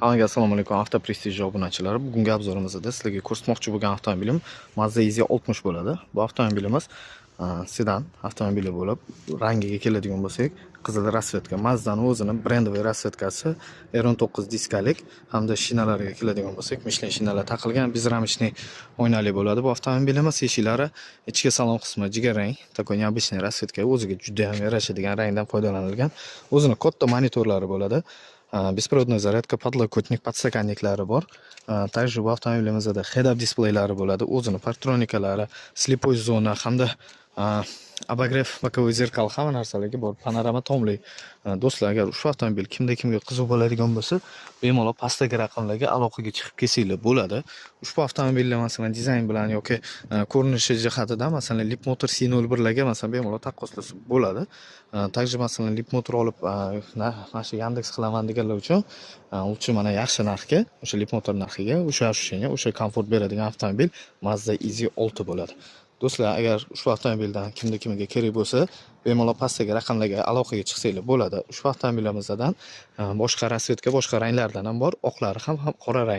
Hammaga assalomu alaykum, Avto Prestij obunachilari. Bugungi obzorimizda sizlarga ko'rsatmoqchi bo'lgan avtomobilim Mazda XE60 bo'ladi. Bu avtomobilimiz sedan avtomobili bo'lib, rangiga keladigan bo'lsak, qizil расцветка. Mazdani o'zini брендовый расцветка si, R19 diskalik hamda shinalariga keladigan bo'lsak, Michelin shinalar taqilgan, безрамочный oynali bo'ladi. Bu avtomobilimiz eshiklari, ichki salon qismi jigarrang, такой необычный расцветка, o'ziga juda ham yarashadigan rangdan foydalanilgan. O'zini katta monitorlari bo'ladi. Беспроводная зарядка, подлокотник, подстаканник lari bor. Также bu avtomobilimizda head-up displeylari bo'ladi. O'zini partronikalari, слепой zona hamda обогрев боковой зеркал, hamma narsalari bor. Panorama tomli. Do'stlar, agar ushbu avtomobil kimda kimga qiziq bo'ladigan bo'lsa, bemalol pastdagi raqamlarga aloqaga chiqib kelsanglar bo'ladi. Ushbu avtomobilni, masalan, dizayn bilan yoki ko'rinishi jihatidan, masalan, Leapmotor C01 larga, masalan, bemalol taqqoslasa bo'ladi. Также, masalan, Leapmotor olib, mana shu Yandex qilaman deganlar uchun лучше mana yaxshi narxga, o'sha Leapmotor narxiga, o'sha ощущение, o'sha komfort beradigan avtomobil Mazda XE6 bo'ladi. Do'stlar, agar ushbu avtomobildan kimda kimga kerak bo'lsa, bemalol pastdagi raqamlarga aloqaga chiqsanglar bo'ladi. Ushbu avtomobilimizdan boshqa расцветка, boshqa ranglardan ham bor, oqlari ham qora rangi.